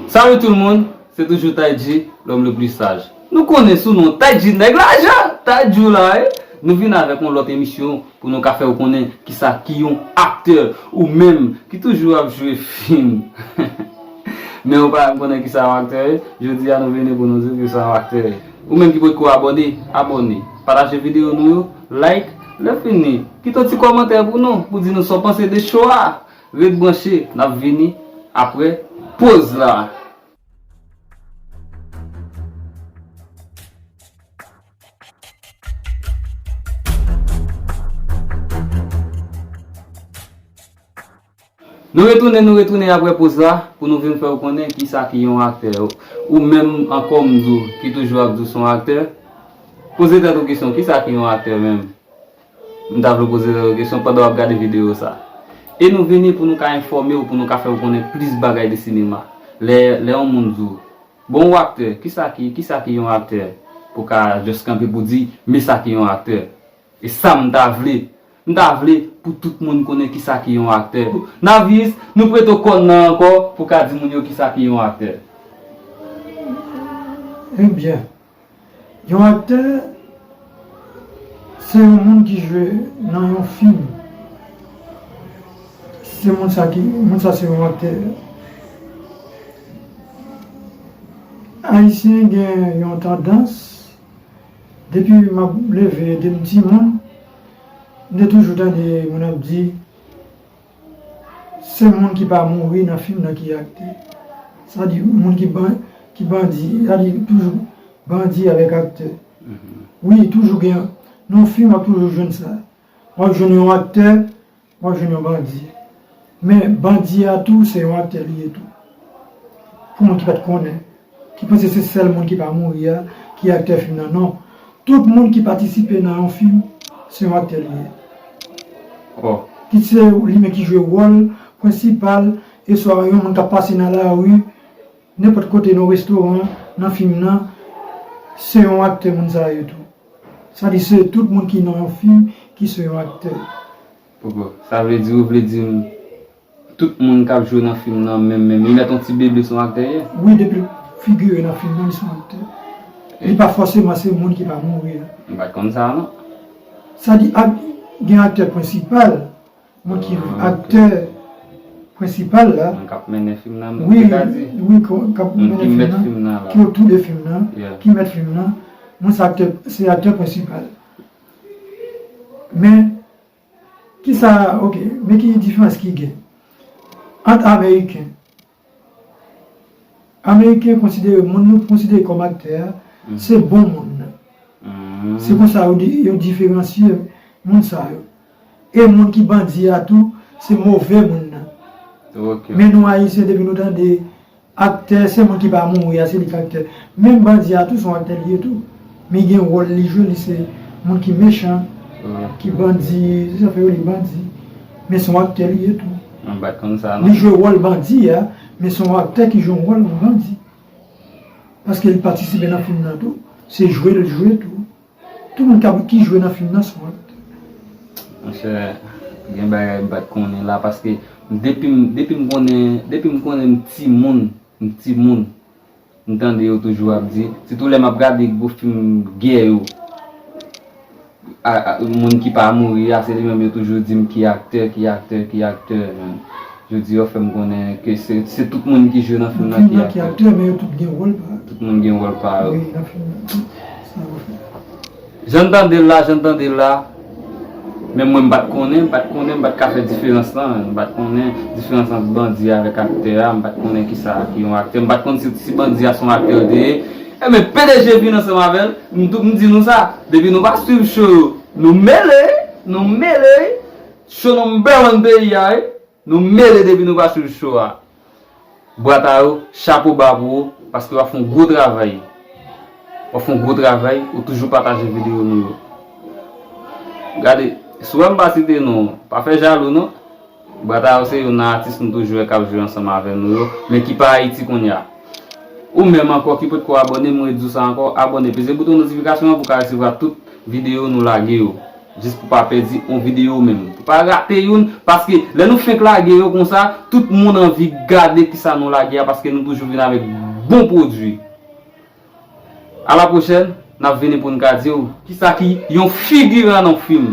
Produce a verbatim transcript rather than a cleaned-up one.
Salut tout le monde, c'est toujours Taïdji, l'homme le plus sage. Nou konnen sou non Taïdji nèg lajan, Taïdji w la, wi. Nou vin avèk yon lòt emisyon pou nou ka fè w konnen kisa ki yon aktè ou menm ki toujou ap jwe fim. Men ou pa menm konnen kisa yon aktè ye. Jodi a nou vini pou nou di w kisa yon aktè ye. Ou menm ki potko abòne, abòne. Pataje videyo nou yo, like, lè fini, kite yon ti kòmantè pou nou, pou di nou sa w panse de show a. Ret branche, n ap vini apre poz la. Nou retounen, nou retounen apre poz la pou nou vin fè w konnen kisa ki yon aktè. Ou menm ankò m di w ki toujou ap di w se yon aktè, poze tèt ou kesyon, kisa ki yon aktè menm? M ta vle poze tèt ou kesyon pandan w ap gade videyo sa. E nou vini pou nou ka enfòme w, pou nou ka fè w konnen plis bagay de sinema. Lè, lè yon moun di w, bon, w aktè, kisa ki, kisa ki yon aktè? Pou ka just kanpe pou di, men sa ki yon aktè. E sa m ta vle. M ta vle pou tout moun konnen kisa ki yon aktè. Navis, nou prete w kòn nan ankò pou ka di moun yo kisa ki yon aktè. Ebyen, yon aktè, se yon moun ki jwe nan yon fim. Se moun sa ki, moun sa se yon aktè. Ayisyen gen yon tandans, depi m ap leve, depi m timoun, m te toujou tande moun ap di, se moun ki pa mouri nan fim nan ki aktè. Sa di, moun ki ban-, ki bandi, sa di, toujou bandi avèk aktè. Wi, toujou gen, nan yon fim, w ap toujou jwenn sa. W ap jwenn yon aktè, w ap jwenn yon bandi. Men bandi a tou, se yon aktè li ye tou. Pou moun ki pa t konnen, ki panse se sèl moun ki pa mouri a, ki aktè fim nan, non. Tout moun ki patisipe nan yon fim, se yon aktè li ye. Kit se li menm ki jwe wòl prensipal, e swa yon moun k ap pase nan lari, nenpòt kote, nan restoran, nan fim nan, se yon aktè moun sa yo tou. Sa di se tout moun ki nan yon fim ki se yon aktè. Poko, sa vle di ou vle di m tout moun k ap jwe nan fim nan menm, menm, li mèt yon ti bebe se yon aktè ye? Wi, depi l figire nan fim nan, li se yon aktè. Li pa fòseman se moun ki pa mouri a. M pa t konn sa non. Sa di ak, gen aktè prensipal, moun ki aktè prensipal la. Moun k ap mennen fim nan, wi, wi, k ap mennen fim nan, ki otou de fim nan, ki mèt fim nan. Moun sa aktè, se aktè prensipal. Men, kisa, ok, men ki diferans ki gen ant Ameriken? Ameriken konsidere moun nou konsidere kòm aktè a, se bon moun nan. Se konsa yo di-, yo diferansye moun sa yo. E moun ki bandi a tou, se move moun nan. Men nou Ayisyen, depi nou tande aktè, se moun ki pa mouri a, se li k aktè. Menm bandi a tou, se yon aktè li ye tou. Men gen wòl li jwe, li se moun ki mechan, ki bandi, se sa fè yo li bandi. Men se yon aktè li ye tou. M pa t konn sa non. Li jwe wòl bandi a, men se yon aktè ki jwe yon wòl yon bandi. Paske li patisipe nan fim nan tou. Se jwe l jwe tou. Tout moun k ap, ki jwe nan fim nan se yon aktè. Monchè, gen bagay m pa t konnen la, paske depi m, depi m konnen, depi m konnen m timoun, m timoun, m tande yo toujou ap di, sitou lè m ap gade gwo fim gè yo, a, a, moun ki pa mouri a, se li menm yo toujou di m ki aktè, ki aktè, ki aktè, men jodi yo fè m konnen ke se, se tout moun ki jwe nan fim nan ki aktè. Tout moun ki aktè, men yo tout gen wòl pa yo. Tout moun gen wòl pa yo. Wi, nan fim nan. Sa yo fè. Jan n tande l la, jan n tande l la, men mwen m pa t konnen, m pa t konnen, m pa t ka fè diferans lan, m pa t konnen diferans ant bandi avèk aktè a, m pa t konnen kisa ki yon aktè, m pa t konn si, si bandi a se yon aktè l te ye. Ebyen, P D G vin ansanm avè l, m tou, m di nou sa, depi nou pa swiv show yo, nou mele, nou mele, show number one peyi a, wi. Nou mele depi nou pa swiv show a. Bwat a yo, chapo ba pou ou, paske w ap fè yon gwo travay. W ap fè yon gwo travay, ou toujou pataje videyo nou yo. Gade, si w wè m pa site non, pa fè jalou non. Bwat a yo se youn nan atis nou toujou wè k ap jwe ansanm avè nou yo, men ki pa Ayiti kounye a. Ou menm ankò ki potko abòne, m redi w sa ankò, abòne, peze bouton notifikasyon an pou w ka resevwa tout videyo nou lage yo. Jis pou pa pèdi yon videyo menm. Pou pa rate youn, paske lè nou fenk lage yo konsa, tout moun anvi gade kisa nou lage a, paske nou toujou vin avèk bon pwodui. A la pwochèn, n ap vini pou n ka di w kisa ki yon figiran nan yon fim.